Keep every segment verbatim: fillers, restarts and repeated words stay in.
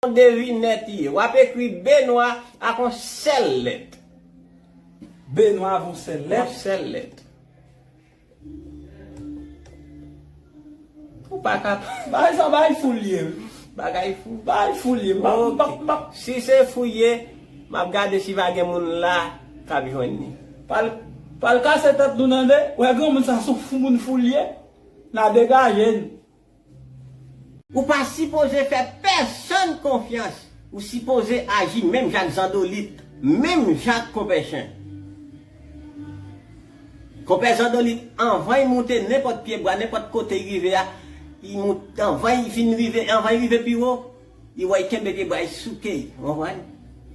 Yon devinèt li ye. W ap ekri Benwa ak yon sèl lèt. Benwa avon sèl lèt. Yon sèl lèt. Ou pa ka. Bagay sa bagay fou l ye. Bagay fou. Bagay fou l ye. M pa, m pa, m pa. Si se fou ye, m ap gade si pa gen moun la k ap jwenn li. Pral, pral kase tèt nou nan de. Wè granmoun sa sou fou moun fou l ye. N a degaje n. Ou pa sipoze fè pèsonn konfyans. Ou sipoze aji menm jan ak Zandolit, menm jan ak Konpè Chen. Konpè Zandolit, anvan l moute nenpòt pye bwa, nenpòt kote l rive a, li moute, anvan l fin rive, anvan l rive pi wo, li wè l kenbe pye bwa, li souke l, ou konprann?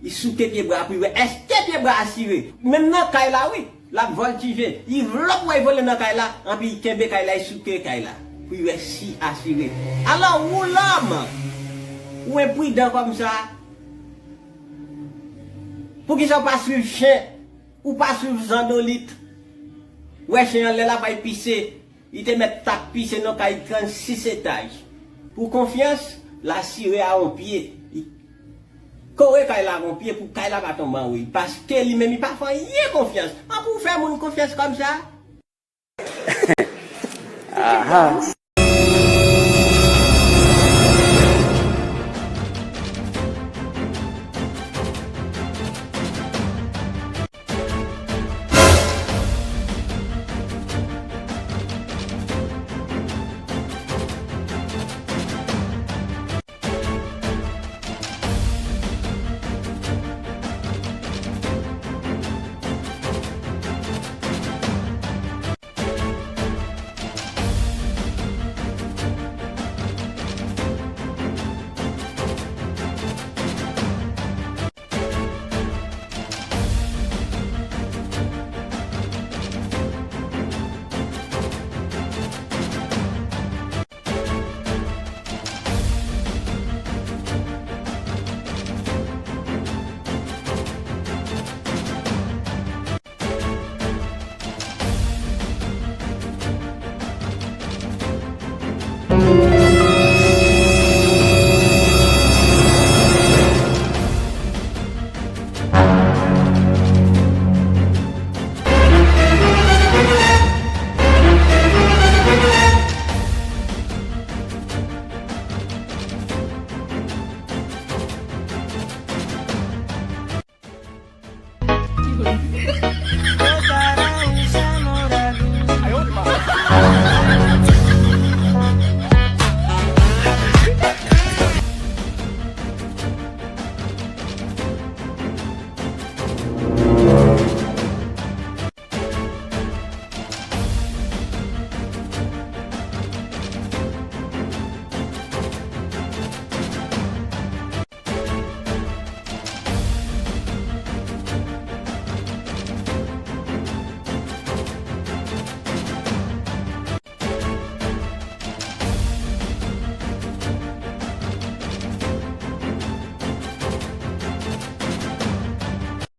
Li souke pye bwa pou l wè èske pye bwa asire. Menm nan kay la, wi, l ap vòltije. Li vlòp wè l vole nan kay la, anpi l kenbe kay la, li souke kay la pou l wè si asire. Alò, ou lòm, ou enpridan kòmsa. Poukisa w pa swiv chen? Ou pa swiv Zandolit? Wè chen an lè l ap al pise, li te mèt t ap pise nan kay trannsis etaj. Pou konfyans, l asire a yon pye. Li kore kay la ak yon pye pou kay la pa tonbe anwo li. Paske li menm li pa fè anyen konfyans. An pou w fè moun konfyans kòmsa? Aha.